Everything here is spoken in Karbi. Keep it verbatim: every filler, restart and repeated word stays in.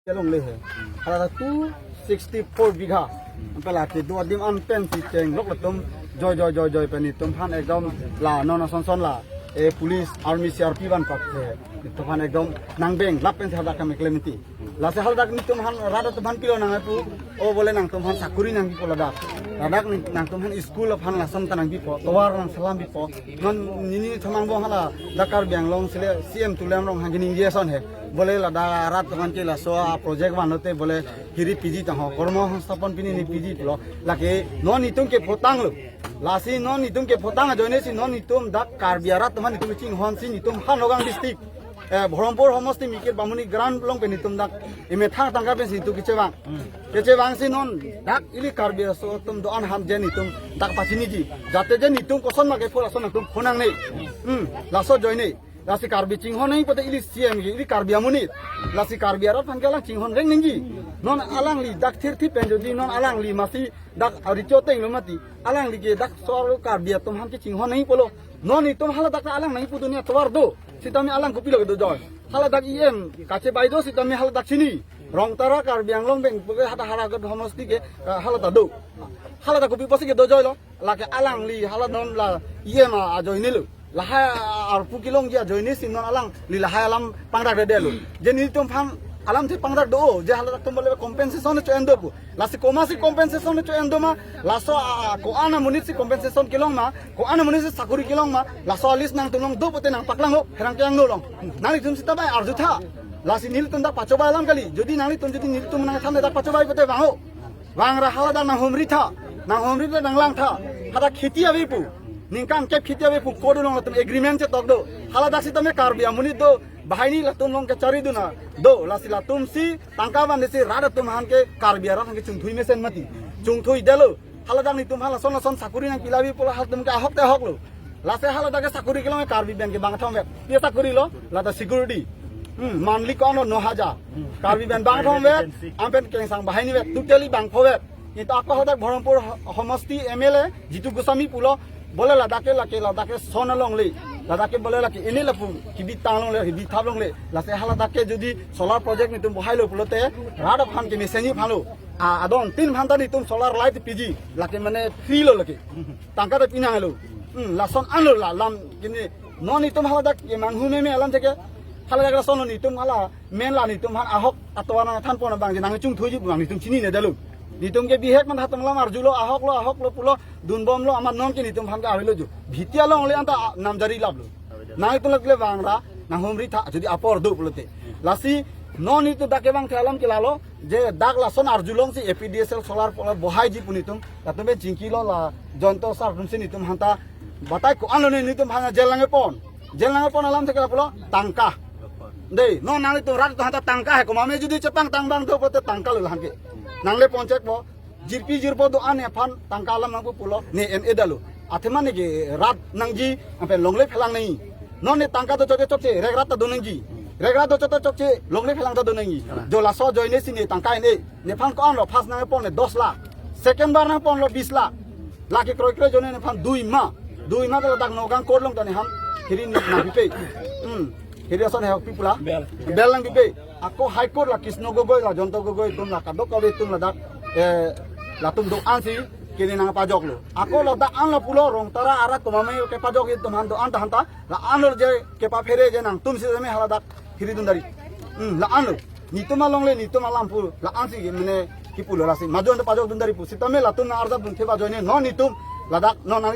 Along le he. Hala two sixty four bigha. Anpela kedo adim an pensi chenglok latum joi joi joi joi pen itum aphan ekdom la non ason son la. E police, army, C R P van pat he. Itum aphan ekdom nang beng lap pensi hadak kami klem iti. Lasi haladak nitum aphan rat atum aphan pilo nang pu. O bole nangtum aphan sakuri nangpipo ladak. Ladak ni nangtum aphan school aphan lason ta nangpipo. Tovar nang salam pipo. Non nini thomang bong hala dak Karbi Anglong sile C M Tuliram Ronghang kining dia son he. Bole ladak rat atum aphan ke laso a project van lote bole hiri piji tang ho. Kormo sangstapon pini ni piji pulo. Lake non itum ke photang lo. Lasi non itum ke photang ajoine si non itum dak Karbi arat atum aphan itum chinghon si itum aphan Nagaon district. Eh, Bharampur homosti Mikir Bamuni grant along pen itum dak emethang tangka pensi itum kechevang. Kechevang si non dak ili Karbi aso atum do-an aphan jen itum dak pachiniji. Jate jen itum koson ma ke pho lason itum phonangne. Hmm, laso ajoine. Lasi Karbi chinghon nangji pote ili C M ke, ili Karbi amonit. Lasi Karbi arat aphan ke alang chinghon reng nangji. Non alangli dak thirthi pen jodi non alangli masi dak aricho teng lo mati. Alangli ke dak sor Karbi atum aphan ke chinghon nangji pulo. Non itum haladak alang nangji pu dunia tovar do. Sitame alang kopilo kedo joi. Haladak E M kachebai do sitame haladak chini. Rongtara Karbi Anglong beng puke hata haragat homosti ke, eh, haladak do. Haladak kopi pusi kedo joi lo. Lake alangli hala non la E M a ajoine lo. Lahai arpu kelongji ajoine si non alangli lahai alam pangdak dede lo. Je nitum aphan alamthe pangdak do, je haladak atum bole compensation cho-en do pu. Lasi komatsi compensation cho-en do ma, laso a, a, ko-an amonit si compensation kelong ma, ko-an amonit si sakuri kelong ma, laso a-list nangtum along do pote nangpaklang ho, pherangke angno along. Nanglitum sita bai arjutha. Lasi nelitum dak pachobai alam kali. Jodi nanglitum jodi nelitum nangthan dak pachobai pote vang ho. Vangra haladak nanghumri tha. Nanghumri le nanglang tha. Hadak kheti ave pu. Ningkan kep kheti ave pu code along latum agreement chetok do. Haladak sitame Karbi amonit do. Banghini latum along kechari dun a. Do, lasi latum si tangka van si rat atum aphan ke Karbi arat aphan ke chungthui mesen mati. Chungthui detlo. Haladak nitum aphan lason lason sakuri nangpi lavi pulo halatum ke ahok te ahok lo. Lasi haladak ke sakuri kelong Karbi pen ke bangthom vet. Dia sakuri lo, lata security. Hmm, monthly kono no hajar. Karbi pen bangthom vet, anpen kengsang banghini vet, totally bangpho vet. Itu ako haladak Bharampur ho-, homosti M L A, Jitu Goswami pulo, bole ladak ke lake, ladak ke son alongle. Ladak ke bole lake, ini lapu, kibit tang longle, kibit thap longle. Lasi haladak ke jodi solar project nitum bohai lo pulote, rat aphan ke mesenji aphan lo. A, adon tin aphan ta nitum solar light piji, lake mane free lo lake. Tangka ta pinang lo. Hmm, lason an lo la, lam kini. Non nitum haladak ke manghu meme alam theke. Haladak lason lo nitum hala, men la nitum aphan ahok atovar nangthan pon abang je nangchungthuiji abang nitum chinine detlo. Nitum ke bihek man hatum alam arjulo ahok lo, ahok lo pulo, dunbom lo amat non ke nitum aphan ke avelo jo. Bhitia longle anta namjari lap lo. Nangtum lake vangra, nanghumri tha, jodi apor do pulote. Lasi, non nitum dak kevang the alam ke lalo, je dak lason arjulong si A P D S L solar power bohaiji pu nitum, latum pen chingki lo la, Jayanta sar atum si nitum aphan ta, batai ko-an lo ne nitum aphan jail nangpon. Jail nangpon alam theke lapulo, tangka. Dei, non nanglitum rat atum aphan ta tangka he, komame jodi chepangtang abang do pote tangka lo lahan ke. Nangle pon chek po, jirpi jirpo do-an aphan tangka alam nangpu pulo, ne en edalo. Athema ne ke rat nangji, anpen longle phelang nangji. Non ne tangka do chokche chokche, rek rat ta do nangji. Rek rat do chokche chokche, longle phelang ta do nangji. Jo laso ajoine si ne tangka en e. Nephan ko-an lo, first nangpon ne dos lakh. Second bar nangpon lo bis lakh. Lake kroi kroi ajoine nephan dui ma. Dui ma ke ladak Nagaon court along ta ne ham. Hiri nangpipe. Hmm. Hiri ason he pi pula. Bel. Bel nangpipe. Ako High Court la Krishna Gogoi la Jayanta Gogoi atum la kadokave atum ladak, eh, latum do-an si kini nangpajok lo. Ako ladak an lo pulo Rongtara arat komame kepajok atum aphan do-an ta han ta la an lo je kepaphere je nangtum si me haladak hiri dun dari. Hmm, la an lo. Nitum alongle nitum alam pu la an si mane kipulo lasi. Majon ta pajok dun dari pu. Sitame latum nang arjap dun theba ajoine non nitum ladak non nang